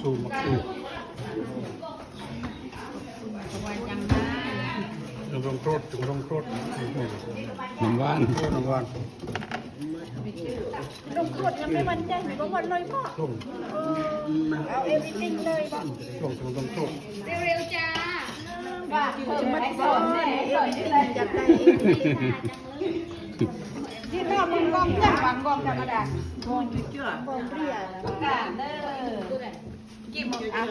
ສູບ ໝາກສູບ ນ້ຳລົງໂທດ ນ້ຳລົງໂທດ ນ້ຳຫວານ ໂອ້ ນ້ຳຫວານ ລົງໂທດ ຍັງໄມ່ໝັ້ນໃຈ ບໍ່ໝົດເລີຍບໍ? ລົງ ເອີ ເອົາ everything ເລີຍບໍ? ລົງ ລົງໂທດ ເລັວໆ ຈ້າ ບາດເພີ່ມມາສອນແດ່ ສອນ ຈັດໄດ້ ທີ່ນອກມັນກອງຈັງຫວັງກອງທຳມະດາ ກອງຢູ່ຈ້ວງ ກອງເຣຍ ການເດີ ກິນໝົດ ອາ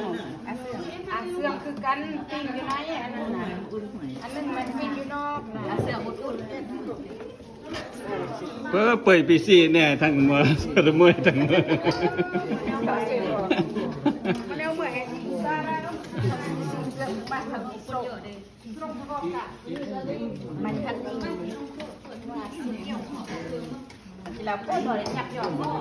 ອາເຊື່ອງ ອາເຊື່ອງຄືກັນ ປີ້ງຢູ່ໃນ ອັນນັ້ນນະ ອັນໜຶ່ງມັນປີ້ງຢູ່ນອກນະ ອາເຊື່ອງອຸ່ນໆ ເປີເປີຍປີຊີແນ່ ທັງມວຍ ທັງມວຍ ທັງມວຍ ແນວເມື່ອຍ ມັນທັນດີ ກິນແລ້ວໂອ້ຍ ບໍ່ໄດ້ຫຍັບຢອກບໍ່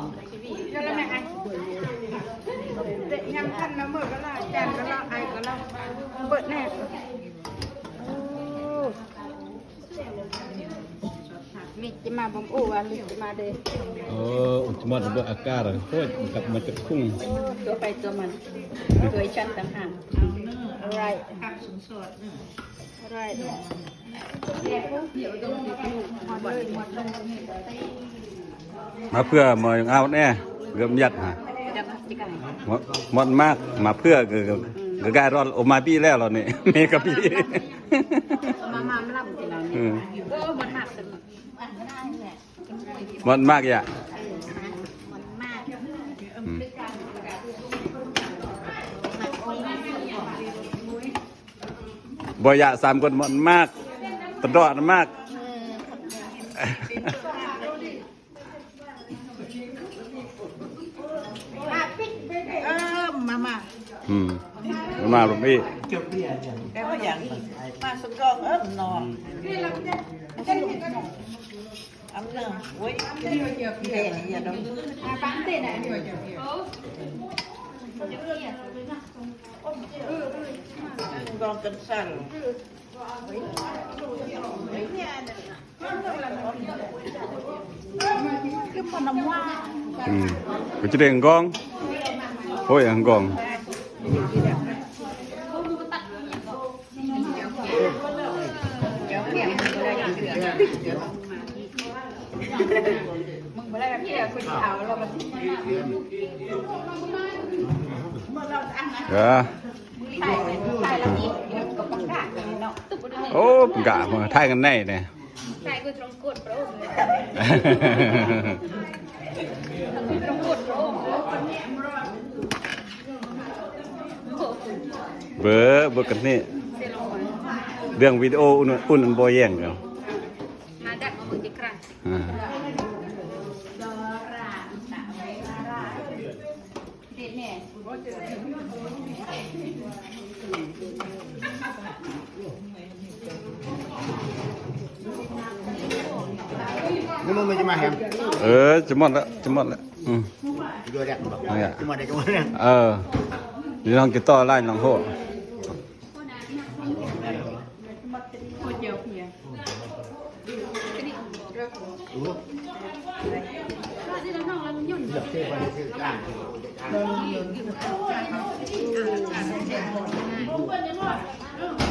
ຍາມທັນນະ ເມີກະລາ ຈານກະລາ ໄອກະລາ ເບິດແນ່ ໂອ້ ມິດຈະມາບໍ່ ໂອ້ ວ່າມິດຈະມາເດ້ ໂອ້ ຈະມາເບິ່ງອາກາດ ໂອ້ຍ ກັບມາຈາກທຸ່ງ ໂອ້ ຕົວໃຜຕົວມັນ ຕົວອີ່ສັນຕ່າງຫາກ right ມາເພື່ອມາເອົາແນ່ ເກືອບຍັດຫາ ໝົດມາກ ມາເພື່ອ ກະກາຍຣອດໂອມາປີແລ້ວລາວນີ້ ເມກະປີ ມາ ມາລຳກິນລາວນີ້ ເອີ ໂອ້ ໝົດມາກ ໝົດມາກ ຢະ ອືມ ບໍ່ຢາກສາມຄົນ ໝົດມາກ ຕະດອກມາກ ເອີ ມາ ມາ ອືມ ມາແບບນີ້ ແຕ່ວ່າຢ່າງ ມາສະກອງ ເອີ ນອນ ອຳນາດ ໂອ້ຍ ແມ່ນຫຍັງດອກ ມາປັງເຕນະ ລອງກັນສັ່ນ ຄືບໍ່ນ້ຳຫວານ ອືມ ກໍຈະໄດ້ກອງ ໂອ້ຍ ກອງ. ເອີ ໂອ້ ປະກາດ ຖ່າຍກັນໄດ້ແດ່. ເບີ ເບີກັນນີ້ ເລື່ອງວິດີໂອອຸ່ນ ອຸ່ນບໍ່ແຍ່ງກັນ ມາດັກມາເບິ່ງຈັກຄັ້ງ ອ່າ. ນີ້ມັນຈະມາແຮມ ເອີ ຈະໝົດແລ້ວ ຈະໝົດແລ້ວ ອືມ ຈະໝົດແລ້ວ ເອີ ນີ້ນ້ອງຈະຕໍ່ຫຼາຍ ນ້ອງໂຫດ. ເ